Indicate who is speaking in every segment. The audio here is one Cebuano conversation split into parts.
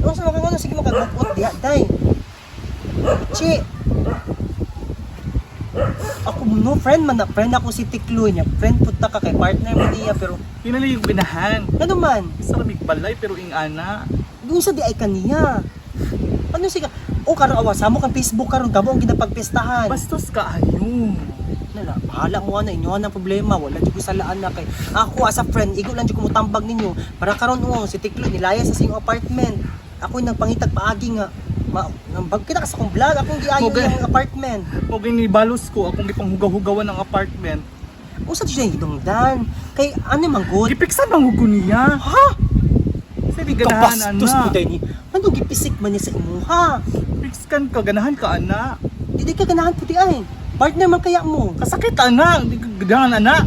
Speaker 1: Unsa man kang ano, sige makagmukot diha day. Chi. Ako no friend man na friend ako si Tikloy niya. Friend pud ta ka kay partner mo niya pero
Speaker 2: Tinali yung ganahan.
Speaker 1: ano man?
Speaker 2: Isa ramig balay pero ing ana.
Speaker 1: Unsa di ay kaniya? Ano siya? O karon awa sa mo kang Facebook karon kamo ang ginapagpestahan.
Speaker 2: Bastos ka ayo.
Speaker 1: Nala, bahala mo ana inyo ang problema, wala jud ko salaan na kay ako as a friend, igo lang jud ko motambag ninyo. Para karon oh, si Tiklo nilaya sa sing apartment. Ako yung nagpangitag paagi nga ma, nambag kita ka sa akong vlog, akong giayo
Speaker 2: Okay.
Speaker 1: yung apartment.
Speaker 2: O ginibalos ko akong gipanghugaw-hugawan ang apartment.
Speaker 1: Usa jud siya hidungdan. Kay ano man gud?
Speaker 2: Gipiksan bang hugo niya?
Speaker 1: Ha?
Speaker 2: Kasi di ganahan
Speaker 1: Kabastos
Speaker 2: ana.
Speaker 1: po ni. Ano gipisik man niya sa imuha?
Speaker 2: Pikskan ka, ganahan ka ana.
Speaker 1: Di ka ganahan puti ay. Partner man kaya mo.
Speaker 2: Kasakit ana, di ka ganahan ana.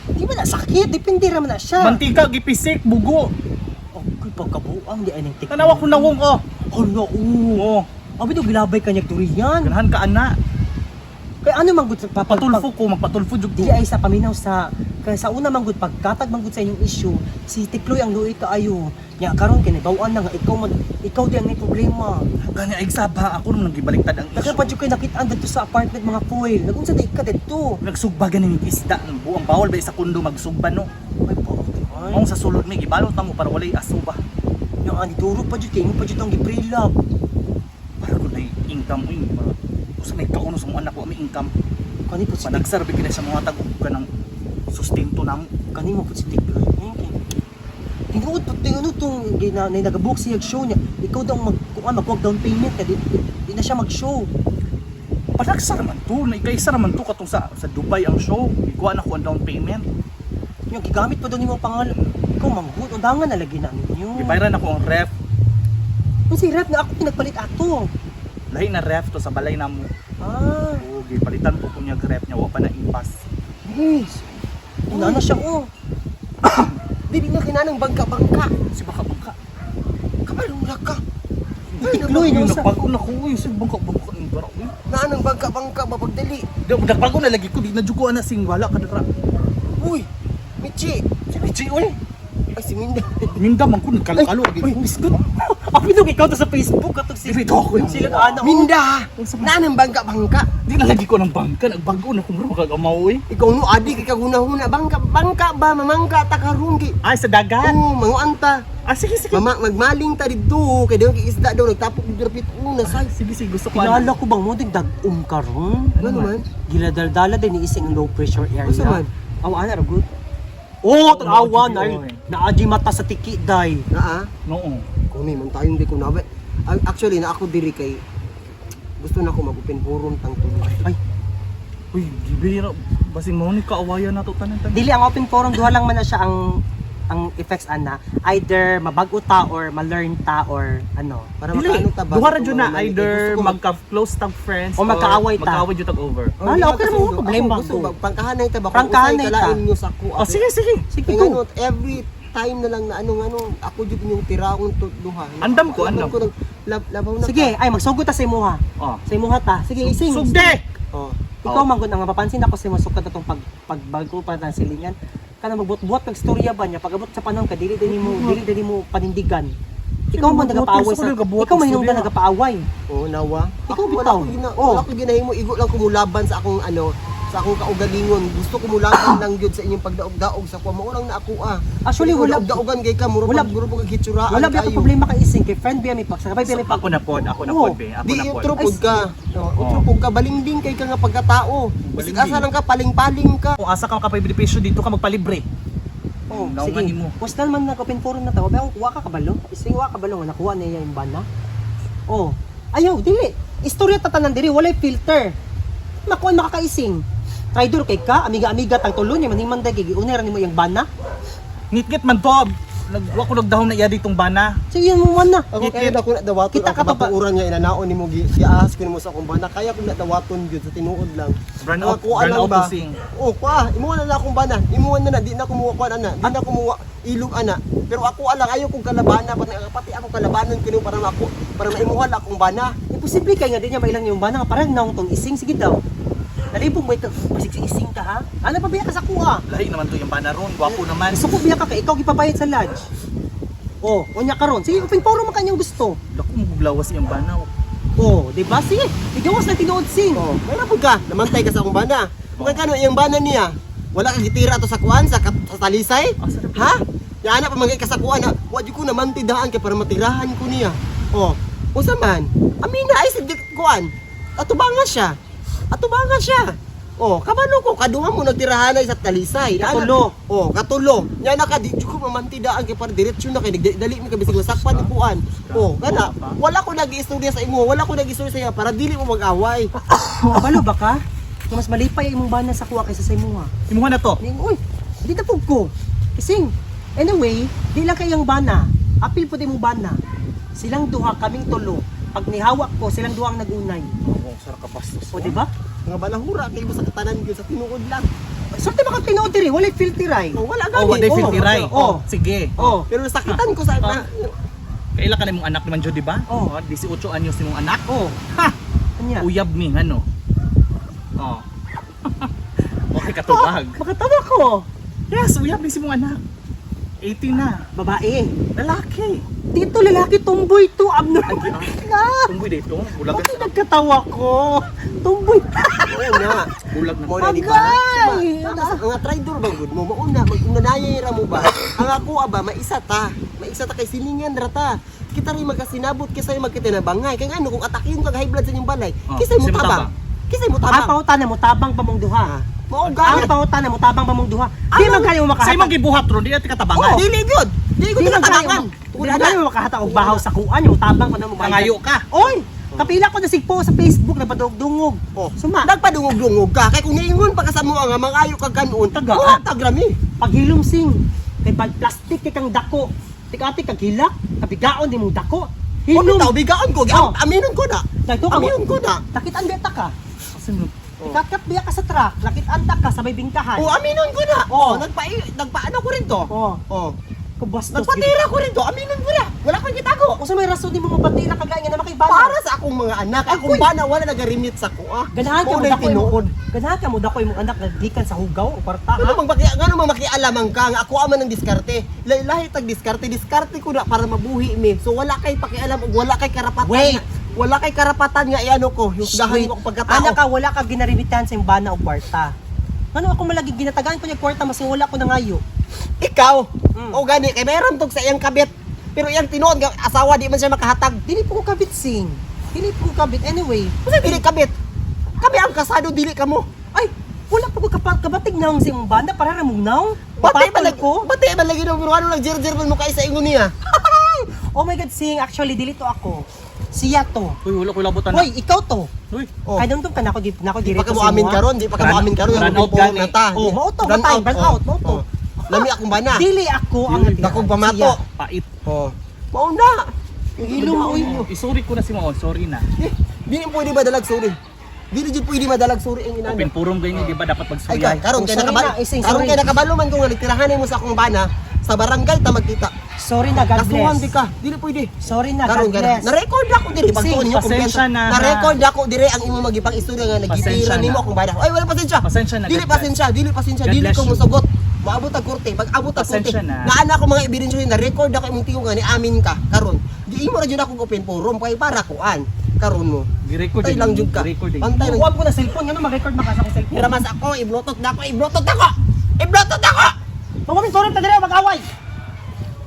Speaker 1: Di man na sakit, depende ra man na siya.
Speaker 2: Mantika gipisik bugo.
Speaker 1: Okay, pagkabuang di ay ning tiklo.
Speaker 2: Tanawa ko nawong oh.
Speaker 1: Hala, oo.
Speaker 2: Oh,
Speaker 1: Abi do gilabay ka niya durian.
Speaker 2: ganahan ka ana.
Speaker 1: Kay ano man gud sa
Speaker 2: Patulfo ko, magpatulfo jud ko.
Speaker 1: Di ay sa paminaw sa kay sa una man gud pagkatag man gud sa inyong issue, si Tikloy ang luoy kaayo. Nya karon kay nabaw-an na nga ikaw man ikaw di ang may problema.
Speaker 2: Gani ay saba ako naman gibaliktad ang
Speaker 1: Daghan
Speaker 2: issue.
Speaker 1: pa jud kay nakit-an didto sa apartment mga foil. Nagunsa di ka didto?
Speaker 2: Nagsugba ganin yung isda ng buang bawal ba sa kundo magsugba no.
Speaker 1: Ay bakit ay.
Speaker 2: Maong sa sulod may gibalot na mo para walay aso ba.
Speaker 1: Nya ani duro pa jud kay imo pa jud ang giprilap.
Speaker 2: Para ko na income uy. Usa may kauno sa mga anak ko may income.
Speaker 1: Kani po si
Speaker 2: Panagsarbi kina sa mga tag ka ng sustento namo.
Speaker 1: Kani mo po si Tikloy. Ayun kay. Tinuod po tinuod tong gina na nagabook siya show niya. Ikaw daw ang mag kuan magkuwag down payment ka di na siya mag-show.
Speaker 2: Panagsar man to, na ikaisa man to katong sa Dubai ang show. Ikuha na ko ang down payment.
Speaker 1: Yung gigamit pa daw nimo ang pangalan. Ikaw manghud, undangan na lagi na ninyo.
Speaker 2: Gibayran ako ang ref.
Speaker 1: Kung si rep na ako pinagpalit ato.
Speaker 2: Lahi na ref to sa balay namo.
Speaker 1: Ah,
Speaker 2: Oo, gipalitan ko kunya ref niya wa pa na ipas.
Speaker 1: yes. Una na siya oh.
Speaker 3: Dili na kinanang bangka-bangka.
Speaker 2: Si baka bangka.
Speaker 3: Kabalula ka.
Speaker 1: Tikloy no
Speaker 2: Uy,
Speaker 1: sa.
Speaker 2: nagbago na ko uy, si bangka bangka ng dara uy.
Speaker 3: Naanang bangka-bangka ba pagdali?
Speaker 2: Di nagbago na lagi ko di na jud ko ana sing wala ka dara.
Speaker 3: Uy, Michi.
Speaker 2: Si Michi uy.
Speaker 3: Ay, si Minda.
Speaker 2: Minda man ko nagkalkalo
Speaker 1: Uy, biskot. Ako daw ikaw to sa Facebook katong si
Speaker 2: Dili to ako yung
Speaker 1: sila ana oh.
Speaker 3: Minda! Naanang bangka-bangka.
Speaker 2: Di na lagi ko ng bangka, nagbago na ko mura makagamaw uy.
Speaker 3: Ikaw no, adi kay kaguna-huna. Bangka, bangka ba? Mamangka ta karon kay.
Speaker 2: Ay sa dagat.
Speaker 3: Oo, manguan ta.
Speaker 2: Ah, sige sige.
Speaker 3: Mama, magmaling ta didto kay dayon kay isda daw nagtapok dito rapit una say.
Speaker 2: Sige sige gusto ko
Speaker 1: Kilala
Speaker 2: ano.
Speaker 1: ko bang mo ding dag-um karon?
Speaker 3: Ano man?
Speaker 1: Giladaldala din ni isang low pressure area.
Speaker 3: Unsa man?
Speaker 1: Aw ana ra good. Oh, tanawa na.
Speaker 2: oy.
Speaker 1: Naadji mata sa tiki day.
Speaker 3: Naa,
Speaker 2: Noo.
Speaker 3: kung man tayong di ko nawe. Actually, na ako diri kay gusto na ako mag-open forum tang tuloy.
Speaker 1: Ay,
Speaker 2: Uy, gibira basing mo ni kaawayan nato tanan tanan.
Speaker 1: dili ang open forum duha lang man na siya ang effects ana. Either mabago ta or ma-learn ta or ano.
Speaker 3: Para
Speaker 2: Dili,
Speaker 3: makaano ta ba?
Speaker 2: duha ra jud na
Speaker 3: Kung mga-
Speaker 2: either
Speaker 3: gusto ko
Speaker 2: magka-close tag friends
Speaker 1: O magkaaway ta.
Speaker 2: Magkaaway jud tag over.
Speaker 3: Oh,
Speaker 1: Wala,
Speaker 3: di ba
Speaker 1: okay
Speaker 3: kasi
Speaker 1: mo, problema
Speaker 3: ako gusto
Speaker 1: ko.
Speaker 3: ba, pangkahanay ta ba? Kung
Speaker 1: Prangkahanay
Speaker 3: usay
Speaker 1: ta.
Speaker 3: kalain nyo sa ako.
Speaker 2: Oh, sige sige.
Speaker 1: Sige
Speaker 3: Kaya
Speaker 1: go.
Speaker 3: ano, every time na lang na anong ano, ako jud inyong tiraong duha.
Speaker 2: Andam ko, andam.
Speaker 3: Ko nag, labaw na
Speaker 1: Sige, ay magsugod ta sa imuha.
Speaker 2: Oh.
Speaker 1: Sa imuha ta. Sige, ising.
Speaker 2: Sugde.
Speaker 3: Ka. Oh.
Speaker 1: Ikaw man gud ang mapapansin ako sa imo sukad atong pagbago pa ta silingan. Kana magbuot-buot kag storya ba niya pag-abot sa panahon ka dili din mo dili din mo panindigan. Ikaw man nagapaaway sa ikaw man hinungdan nagapaaway.
Speaker 3: Oh, nawa.
Speaker 1: Ikaw
Speaker 3: Ako, wala
Speaker 1: bitaw.
Speaker 3: ko gina,
Speaker 1: Oh.
Speaker 3: wala ko ginahimo igo lang kumulaban sa akong ano, sa akong kaugalingon. Gusto ko mulaban lang gyud sa inyong pagdaog-daog sa kuha mo lang na ako ah.
Speaker 1: Actually, wala-
Speaker 3: daog-daogan kay ka muro
Speaker 1: wala-
Speaker 3: pag muro pag gitsuraan.
Speaker 1: Wala ba akong problema kay ising kay friend biya mi pag sakabay biya mi pag
Speaker 2: Ako na pod, ako na
Speaker 1: Oo.
Speaker 2: pod be, ako
Speaker 3: Di
Speaker 2: na pod.
Speaker 3: utro pod ka. No, utro pod ka balingding kay ka nga pagkatao. Bisig asa lang ka paling-paling ka.
Speaker 2: Kung asa ka makapay-benepisyo dito ka magpalibre.
Speaker 1: Oh,
Speaker 2: Naungan
Speaker 1: sige.
Speaker 2: nimo.
Speaker 1: Postal man nag open forum na ta. Wa wa ka kabalo. Ising wa kabalo nga nakuha niya yung bana. Oh. Ayaw, dili. Istorya ta tanan diri, walay filter. Makuan makakaising. Traidor kay ka, amiga-amiga tang tulo niya maning manday kay giunay ra nimo iyang bana.
Speaker 2: Ngitngit man to. Nagwa ko nagdahom na iya ditong bana.
Speaker 1: Sige mo man na.
Speaker 3: Ako kaya na ko na dawaton
Speaker 1: Kita
Speaker 3: ang
Speaker 1: ka pa ba?
Speaker 3: kabatuoran nga inanaon nimo gi giahas ko nimo sa akong bana. Kaya ko na dawaton gyud sa tinuod lang.
Speaker 2: Brand
Speaker 3: Ang
Speaker 2: out,
Speaker 3: ako
Speaker 2: brand
Speaker 3: lang
Speaker 2: out
Speaker 3: ba?
Speaker 2: to sing.
Speaker 3: Oh, kuha, imuha na na akong bana. Imuha na na di na kumuha kuha ana. Di na kumuha ilog ana. Pero ako alang ayaw kong kalabana pati, pati ako kalabanon ko nimo para mako para maimuha na akong bana.
Speaker 1: Imposible kay nga di niya mailang yung bana nga parang naong tong ising sige daw. Nalibog mo ito. Basig si ising ka ha. Ano pa biya ka sa kuha?
Speaker 2: Lahi naman to yung bana ron, gwapo naman.
Speaker 1: Gusto ko biya ka kay ikaw gipabayad sa lodge. Oh, unya karon. Sige, open forum man kanyang gusto.
Speaker 2: Dako mo guglawas iyang bana.
Speaker 1: Oh, di ba? Sige, igawas na tinuod, Sing.
Speaker 3: Oh, may rapod ka, namantay ka sa akong bana. Kung kano iyang bana niya, wala ka gitira to sa kuan sa talisay?
Speaker 2: Ah, sarap.
Speaker 3: Ha? Ya anak pa manggay ka sa kuan ha. Wa jud ko namantay daan kay para matirahan ko niya. Oh, unsa man? Amina ay sig kuan. Atubanga siya. Atubanga siya. Oh, kabalo ko kaduha mo nagtirahan ay sa talisay.
Speaker 1: Katulo.
Speaker 3: Oh, katulo. Nya na ka di jud ko mamanti daan kay para diretso na kay nagdali mi ka bisag masakpan ni kuan. Oh, kana wala ko nag-istorya sa imo, wala ko nag-istorya sa iya para dili mo mag-away.
Speaker 1: Kabalo ba ka? Kung mas malipay ang imong bana sa kuha kaysa sa imuha.
Speaker 2: Imuha na to.
Speaker 1: Ning, uy, di na pud ko. Ising, anyway, di lang kayang bana. Apil po imong bana. Silang duha, kaming tulo. Pag nihawak ko, silang duha ang nagunay.
Speaker 2: Oh, sarap ka bastos.
Speaker 1: O, di ba?
Speaker 3: Mga balahura kay mo sa katanan gyud sa tinuod lang.
Speaker 1: Sorte ba kang tinuod diri, walay filter ay.
Speaker 3: Oh, wala gani.
Speaker 2: Oh, walay
Speaker 3: Oh,
Speaker 2: filteray.
Speaker 1: Oh.
Speaker 2: Sige.
Speaker 1: Oh,
Speaker 3: Pero nasakitan ko sa
Speaker 2: Ah. Kaila ka na imong anak naman jud, di ba?
Speaker 1: Oh.
Speaker 2: 18 anyos imong anak.
Speaker 1: oh.
Speaker 2: Ha.
Speaker 1: Anya.
Speaker 2: Uyab mi ngano. Oh. Okay katubag.
Speaker 1: Makatawa ko.
Speaker 2: Yes, uyab ni si mong anak. 18 na.
Speaker 1: Babae.
Speaker 2: Lalaki.
Speaker 1: Dito lalaki, tomboy to. Abnormal ka.
Speaker 2: Tumboy dito. Bulag
Speaker 1: Bakit nagkatawa ko? Tomboy.
Speaker 3: Oo na.
Speaker 2: Bulag na.
Speaker 3: Mo na di ba?
Speaker 1: Agay!
Speaker 3: Tapos ang traitor bang gud mo mauna magunanayay ra mo ba? Ang ako aba maisa ta. Maisa ta kay siningan ra ta. Kita rin magkasinabot kaysa yung magkitinabangay. Kay ngano kung atakihin kag high blood sa inyong balay,
Speaker 2: Oh,
Speaker 3: kisay mo
Speaker 2: kisay mo
Speaker 3: tabang. Kisay mo
Speaker 1: Ang
Speaker 3: tabang.
Speaker 1: pangutana mo, tabang pa mong duha.
Speaker 3: Mao
Speaker 1: Ang
Speaker 3: gani.
Speaker 1: pangutana mo, tabang pa mong duha. Di man kayo
Speaker 2: Sa
Speaker 1: makahatag.
Speaker 2: imong gibuhat ron, di natin katabangan.
Speaker 3: Oh, dili gyud. Dili
Speaker 1: Di
Speaker 3: gud
Speaker 1: man kayo
Speaker 3: katabangan.
Speaker 1: di man kayo makahatag og bahaw sa kuan, yung tabang pa na mo.
Speaker 2: Pangayo ka.
Speaker 1: Oy, kapila ko na sigpo sa Facebook na padugdungog.
Speaker 3: Oh,
Speaker 1: Suma.
Speaker 3: Nagpadungog-dungog ka kay kung niingon pa ka sa mua nga mangayo kag kanon,
Speaker 1: Tagaan.
Speaker 3: oh, tagrami.
Speaker 1: Paghilom, Sing. Kay pag plastic kay kang dako. Tikati kag hilak, kabigaon di mong dako.
Speaker 3: Hilom.
Speaker 1: Hilom.
Speaker 3: Oh, bigaan ko.
Speaker 1: Oh.
Speaker 3: Aminon ko na.
Speaker 1: Dahil ka,
Speaker 3: Aminon ko na.
Speaker 1: Lakitan beta ka.
Speaker 2: Kasi mo-
Speaker 1: Ikatkat biya ka sa truck, lakitan ta ka sa may bingkahan.
Speaker 3: Oh, aminon ko na.
Speaker 1: Oh.
Speaker 3: Oh, nagpaano ko rin to.
Speaker 1: Oh,
Speaker 3: Oh.
Speaker 1: kubastos.
Speaker 3: Nagpatira ko rin to. Aminon ko na. Wala kong gitago.
Speaker 1: Kung sa may rason di mo mapatira kagaya nga naman kay bana.
Speaker 3: Para sa akong mga anak, akong
Speaker 1: Agoy.
Speaker 3: bana wala nagarimit sa kuha.
Speaker 1: Ganahan ka mo
Speaker 3: Mao na
Speaker 1: dako
Speaker 3: tinuod.
Speaker 1: imong ganahan ka mo dako imong anak nga gikan sa hugaw o kwarta
Speaker 3: Ngano
Speaker 1: ha.
Speaker 3: mang baki ngano mang makialamang ka nga ako aman ang diskarte. Lahi tag diskarte, diskarte ko na para mabuhi mi. So wala kay pakialam ug wala kay karapatan.
Speaker 1: Wait.
Speaker 3: Wala kay karapatan nga iano ko, husgahan
Speaker 1: Wait.
Speaker 3: mo akong pagkatao.
Speaker 1: Anak ka, wala ka ginarimitan sa imong bana og kwarta. Ngano ako malagi ginatagaan ko niya kwarta mas wala ko nangayo.
Speaker 3: Ikaw.
Speaker 1: Mm.
Speaker 3: O gani kay mayroon tog sa iyang kabit. Pero iyang tinuod nga asawa di man siya makahatag.
Speaker 1: Dili po ko kabit, Sing. Dili po ko kabit anyway.
Speaker 3: Kasi dili kabit. Kami ang kasado dili kamo.
Speaker 1: Ay, wala po ko kabatig naong sa imong bana para ra mong naong.
Speaker 3: Batay
Speaker 1: Papatol
Speaker 3: man lagi
Speaker 1: ko.
Speaker 3: Batay man lagi no pero ano lang jer-jer man mo kay sa ingon niya.
Speaker 1: Oh my God, Sing, actually dili to ako. Siya to.
Speaker 2: Uy, wala ko labutan na.
Speaker 1: Hoy, ikaw to.
Speaker 2: Uy.
Speaker 3: Oh.
Speaker 1: Ay, dumdum ka na ako, di, na ako
Speaker 3: Di pa
Speaker 1: diretso
Speaker 3: ka mo
Speaker 1: sa
Speaker 3: amin
Speaker 1: imo, ha?
Speaker 3: karon, di pa ka mo amin karon.
Speaker 2: Run
Speaker 3: Ang
Speaker 2: out
Speaker 3: pong
Speaker 2: gani.
Speaker 3: na ta.
Speaker 1: Oh, mao to,
Speaker 3: Run
Speaker 1: matay, run
Speaker 3: oh.
Speaker 1: out, mao to.
Speaker 3: Oh. Lami akong bana.
Speaker 1: Dili ako ang
Speaker 2: Dili.
Speaker 1: natira.
Speaker 3: Dakong pamato.
Speaker 1: Siya.
Speaker 2: Pait.
Speaker 3: Oh. Mao na.
Speaker 1: Hilom mo, uy.
Speaker 2: Isuri ko na si Mao, sorry na.
Speaker 3: Eh, dili pwede madalag sorry. Dili jud pwede madalag sorry ang inana.
Speaker 2: Open forum ganyan, di ba dapat
Speaker 3: Ay
Speaker 2: magsuyay?
Speaker 3: ka, karon
Speaker 1: Oh,
Speaker 3: kay
Speaker 1: sorry
Speaker 3: nakabalo.
Speaker 1: na, ising,
Speaker 3: Karon
Speaker 1: sorry.
Speaker 3: kay nakabalo man ko nga nagtirahan mo sa akong bana sa barangay ta magkita.
Speaker 1: Sorry na, God
Speaker 3: Kasuhan
Speaker 1: bless.
Speaker 3: di ka. Dili pwede.
Speaker 1: Sorry na,
Speaker 3: Karon
Speaker 1: God
Speaker 3: karon.
Speaker 1: bless.
Speaker 3: Na-record ako diri
Speaker 1: Sing,
Speaker 3: pagtuon niyo
Speaker 2: pasensya
Speaker 3: kumpiyansa.
Speaker 2: na, ha.
Speaker 3: Na-record ako diri ang imong magipang istorya nga nagitira
Speaker 2: Pasensya
Speaker 3: nimo
Speaker 2: na.
Speaker 3: akong bana. Ay wala pasensya.
Speaker 2: Pasensya na,
Speaker 3: Dili
Speaker 2: God bless.
Speaker 3: pasensya, dili pasensya,
Speaker 2: God
Speaker 3: dili
Speaker 2: bless
Speaker 3: ko
Speaker 2: you.
Speaker 3: musugot. Maabot ang korte, pag-abot ang korte.
Speaker 2: Pasensya na.
Speaker 3: Naana ko mga ebidensya na record ako imong tingog nga ni amin ka karon. Di imo ra jud ako open forum kay para kuan karon mo.
Speaker 2: Gi-record
Speaker 3: Pantay
Speaker 2: din
Speaker 3: lang
Speaker 2: mo,
Speaker 3: jud ka.
Speaker 2: gi-record din.
Speaker 3: Pantay lang.
Speaker 1: Kuha ko na cellphone, ngano mag-record maka sa akong cellphone.
Speaker 3: Hiramas ako, i-bluetooth na ako, i-bluetooth ako. I-bluetooth ako.
Speaker 1: Mawamin forum ta dire mag-away.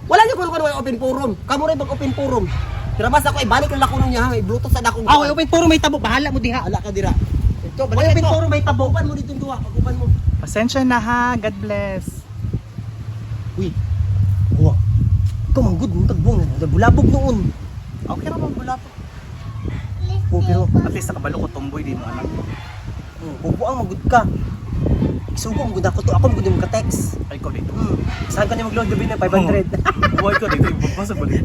Speaker 3: Wala niyo kuno kuno open forum. Kamo rin pag open forum. Hiramas ako, ibalik lang ako niya ha, i-bluetooth sa dakong.
Speaker 1: Ah, open forum may tabo, bahala mo diha.
Speaker 3: Ala ka dira. Ito,
Speaker 1: Oy,
Speaker 3: balik
Speaker 1: open
Speaker 3: ito.
Speaker 1: forum may tabo.
Speaker 3: Upan mo dito yung duha, pag-upan mo.
Speaker 2: Pasensya na ha, God bless.
Speaker 1: Uy. Kuha. Ikaw man good, mong tagbuang bulabog noon.
Speaker 2: Okay ra man wala pa.
Speaker 1: Oh, pero
Speaker 2: At least nakabalo ko tomboy di mo anak.
Speaker 1: bubuang magud ka. Isugo ang gud ako to, ako magud yung ka-text.
Speaker 2: Ay ko dito.
Speaker 1: Saan ka niya mag-load gabi na 500?
Speaker 2: Buhay ko dito, ibabasa balik.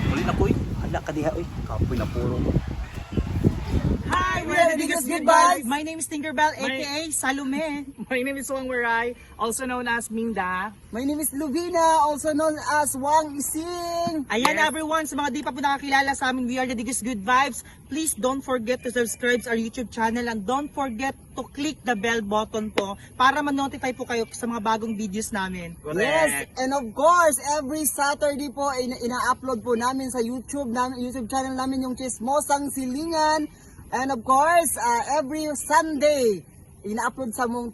Speaker 2: Uli na ko eh.
Speaker 1: Hala ka diha oy.
Speaker 2: Kapoy na puro.
Speaker 1: Hi, we're the Biggest Good Vibes. My name is Tinkerbell aka Salome.
Speaker 2: My name is Wang Werai, also known as Minda.
Speaker 4: My name is Luvina, also known as Wang Ising.
Speaker 1: Ayan everyone, sa mga di pa po nakakilala sa amin, we are the Digis Good Vibes. Please don't forget to subscribe our YouTube channel and don't forget to click the bell button po para ma-notify po kayo sa mga bagong videos namin.
Speaker 4: Yes, and of course, every Saturday po ina-upload po namin sa YouTube namin, YouTube channel namin yung Chismosang Silingan. And of course, every Sunday ina-upload sa mong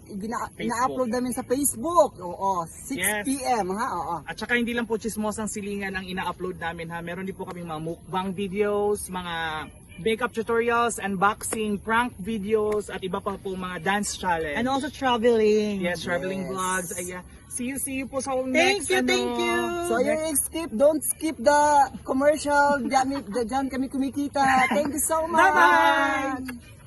Speaker 4: ina-upload namin sa Facebook. Oo, 6 p.m. ha. Oo.
Speaker 2: At saka hindi lang po Chismosang Silingan ang ina-upload namin ha. Meron din po kaming mga mukbang videos, mga makeup tutorials, unboxing, prank videos, at iba pa po mga dance challenge.
Speaker 1: And also traveling.
Speaker 2: Yes, traveling vlogs. Ayan. See you po sa
Speaker 1: Thank
Speaker 2: next
Speaker 1: you,
Speaker 2: ano.
Speaker 1: thank you.
Speaker 4: So yung skip, don't skip the commercial. Diyan, diyan kami kumikita. Thank you so much.
Speaker 1: Bye-bye.